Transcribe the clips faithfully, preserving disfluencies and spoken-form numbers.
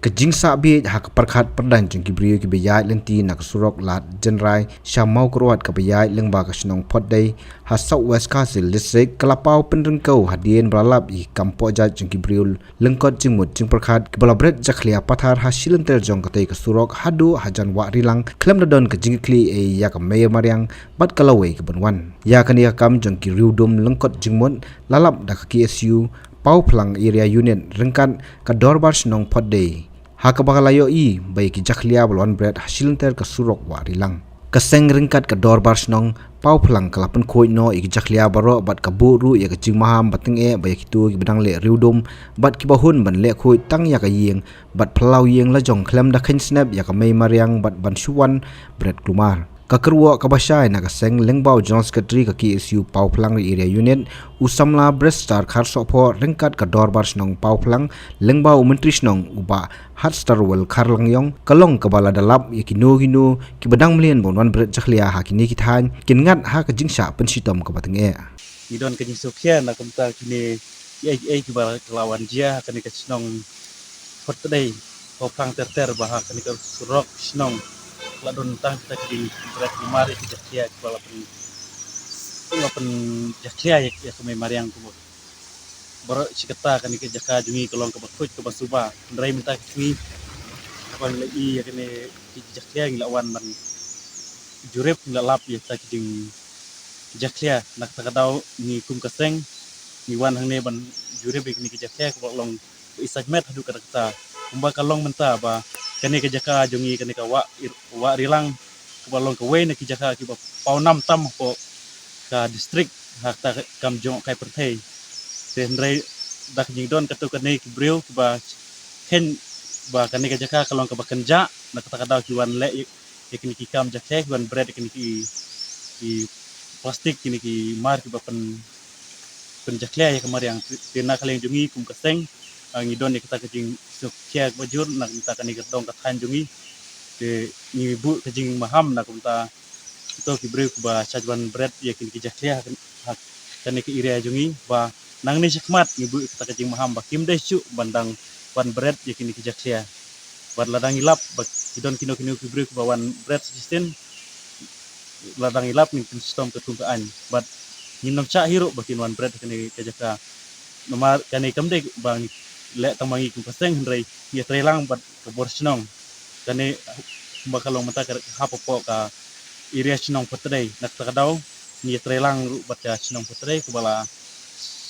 Ka jingsah bieit ha ka pyrkhat pyrdaiñ jong ki briew kiba ïaid lynti na ka surok Lad Jynrai sha Mawkyrwat kaba ïaid lyngba ka shnong Photdei ha South West Khasi Hills District ka la paw pynryngkew hadien ba la lap ïa ki kam pohjait jong ki briew lyngkot jingmut jingpyrkhat kiba la bret jakhlia pathar ha shilynter jong katei ka surok haduh hajan Wah Rilang khlem da don ka jingkitkhlieh ei ïa ka mei mariang bad ka lawei kaban wan. Ïa kane ka kam jong ki riewdum lyngkot jingmut la lap da ka K S U Pawphlang Area Unit ryngkat ka Dorbar Shnong Photdei, ha kaba ka la ïohi ba ïa ki jakhlia ba la wan bret ha shilynter ka surok Wah Rilang. Ka seng ryngkat ka Dorbar Shnong Pawphlang ka la pynkhuid noh ïa ki jakhlia baroh bad ka buh ruh ïa ka jingmaham ba tyngeh ba ïa kito kiba dang leh riewdum bad kiba hun ban leh khuid tang ïa ka ïing bad phyllaw ïing la jong khlem da kheiñ snep ïa ka mei mariang bad ban shu wan bret kulmar. Ka kyrwoh kaba shai na ka seng lyngba u General Secretary ka K S U Pawphlang Area Unit, u samla Bretstar Kharsohphoh ryngkat ka Dorbar Shnong Pawphlang lyngba u Myntri Shnong u Bah Hatstarwell Kharlangiong, ka long kaba la da lap ïa kino kino kiba dang mlien ban wan bret jakhlia ha kine ki thaiñ, kin ngat ha ka jingshah pynshitom kaba tyngeh. Ngi don ka jingsngewkhia na kumta kine kiei kiei kiba la wan jia ha kane ka shnong Photdei, Pawphlang ter ter ba ha kane ka surok shnong la don tang kita ki jingbret kulmar ïa ki jakhlia kiba la pyn, la pynjakhlia ïa ka mei mariang kumba baroh shi katta. Kane ka jaka jong ngi ka long kaba khuid kaba suba, hynrei mynta ka sngi haba ngi la ïohi ïa kane ki jakhlia ngi la wan ban jurip, ngi la lap ïa kita ki jing jakhlia. Na kata ka daw ngi kum ka seng ngi wan hangne ban jurip ïa kine ki jakhlia kaba long ba i sait met haduh katta katta. Kumba ka long mynta ba kane ka jaka jong ngi, kane ka Wah Ir-, Wah Rilang, kaba long kawei na ki jaka kiba paw nam tam hapoh ka district ha kata ka kam jngohkai pyrthei. Te hynrei da ka jingdon katto katne ki briew kiba kheiñ ba kane ka jaka ka long kaba kynjah, na kata ka daw ki wan leh ïa kine ki kam jakhlia, ki wan bret ïa kine ki, ki plastik, kine ki mar kiba pyn, pynjakhlia ïa ka mariang. Te na ka liang jong ngi kum ka seng, ah, ngi don ïa kata ka jingsngewkhia kaba jur na ka bynta kane ka dong ka thaiñ jong ngi. Te ngi buh ka jingmaham na ka bynta kito ki briew kiba shait wan bret ïa kine ki jakhlia ha kane ka area jong ngi, ba nangne shakhmat ngi buh kata ka jingmaham ba kim dei shuh ban dang wan bret ïa kine ki jakhlia. Bad lada ngi lap ba ki don kino kino ki briew kiba wan bret shisien, lada ngi lap ngin pynshitom katkum ka aiñ. Bad ngim shah hi ruh ba kin wan bret kane ka jaka. Namar kane kam dei ba ngi leh tang ma ngi kum ka seng, hynrei ngi ïatreilang bad ka bor shnong. Kane kumba ka long mynta ka hap hapoh ka area shnong Photdei. Na kata ka daw ngi ïatreilang ruh bad ka shnong Photdei kaba la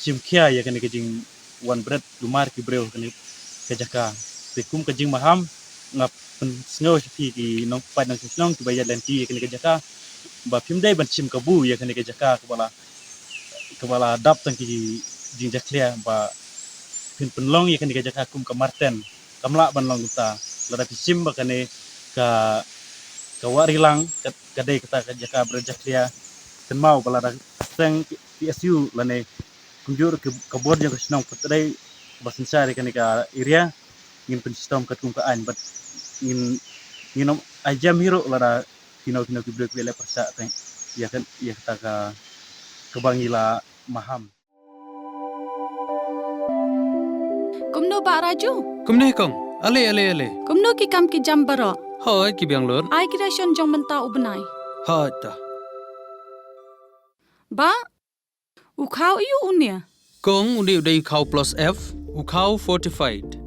shim khia ïa kane ka jingwan bret kulmar ki briew kane ka jaka. Te kum ka jingmaham nga pynsngew sha phi ki nongpaid nongshong shnong kiba ïaid lynti ïa kane ka jaka ba phim dei ban shim kabu ïa kane ka jaka kaba la, kaba la dap tang ki jingjakhlia, ba phin pynlong ïa kane ka jaka kum ka marten. Kam lah ban long kumta. Lada phi shim ba kane ka, ka Wah Rilang ka, ka dei kata ka jaka bret jakhlia, kynmaw ba lada seng P S U lane kumjuh ka, ka bor jong ka shnong Photdei ba synshar ïa kane ka area, ngin pynshitom katkum ka aiñ bad ngin, ngin ym ai jem hi ruh lada kino kino ki briew kiba leh pyrshah teng ïa ka, ïa kata ka, kaba ngi la maham. Kumno Bah Raju? Kumne kong. Ale, ale, ale. Kumno ki kam ki jam baroh? Hooid, ki biang lut. Ai ki ration jong mynta u bnai. Hooid ta. Bah, u khaw aiu une? Kong, une u dei u khaw plus F, u khaw fortified.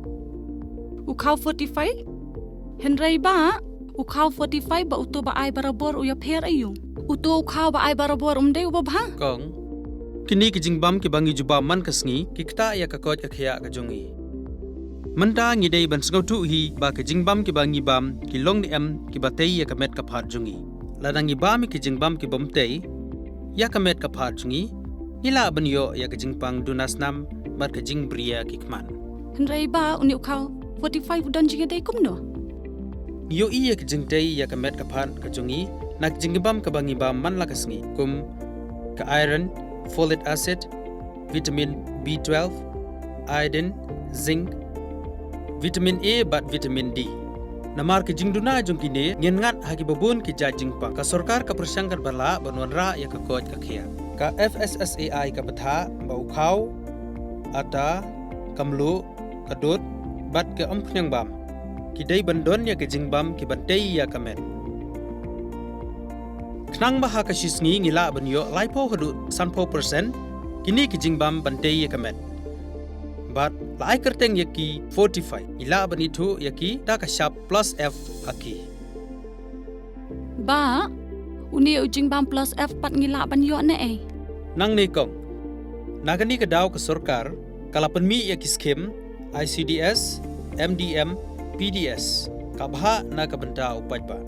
U khaw fortified? Hynrei Bah, u khaw fortified bad uto ba ai barabor u ïapher aiu? Uto u khaw ba ai barabor um dei uba bha? Kong, kine ki jingbam kiba ngi ju bam man ka sngi ki ktah ïa ka koit ka khiah ka jong ngi. Mynta ngi dei ban sngewthuh hi ba ki jingbam kiba ngi bam ki long ne em kiba tei ïa ka met ka phad jong ngi. Lada ngi bam ïa ki jingbam kibym tei ïa ka met ka phad jong ngi, ngi lah ban ïoh ïa ka jingpang duna snam bad ka jingbriew ki khmat. Hynrei Bah, une u khaw fortified u don jingïadei kumno? Ngi ïohi ïa ka jingtei ïa ka met ka phad ka jong ngi na ka jingbam kaba ngi bam man la ka sngi, kum ka iron, folic acid, vitamin B twelve, iodine, zinc, vitamin A bad vitamin D. Namar ka jingduna jong kine, ngin ngat ha kiba bun ki jait jingpang. Ka sorkar ka pyrshang katba lah ban wanrah ïa ka koit ka khiah. Ka F S S A I ka bthah ba u khaw, ata, ka mluh, ka dud bad ka umphniang bam ki dei ban don ïa ki jingbam ki ban tei ïa ka met. Khnang ba ha ka shi sngi ngi lah ban ïoh laiphew haduh sanphew percent kine ki jingbam ban tei ïa ka met. Bad la ai kyrteng ïa ki Fortify, ngi lah ban ithuh ïa ki da ka shap plus F ha ki. Bah, une u jingbam plus F pat ngi lah ban ïoh ne ei? Nangne kong, na kane ka daw ka sorkar ka la pynmih ïa ki skim I C D S, M D M, P D S, ka bhah na ka bynta u paidbah.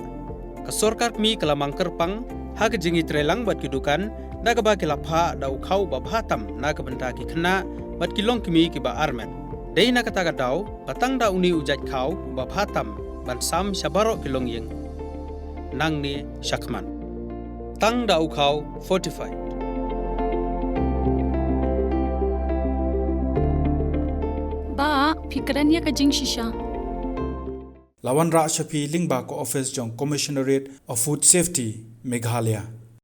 Ka sorkar kmie ka la mang kyrpang ha ka jingïatreilang bad ki dukan, da kaba ki la phah da u khaw ba bha tam na ka bynta ki khynnah bad ki longkmie kiba armet. Dei na kata ka daw ba tang da une u jait khaw ba bha tam ban sam sha baroh ki longïing. Nangne shakhmat, tang da u khaw Fortify. Bah, phi kren ïa ka jingshisha. La wanrah sha phi lyngba ka office jong Commissionerate of Food Safety, Meghalaya.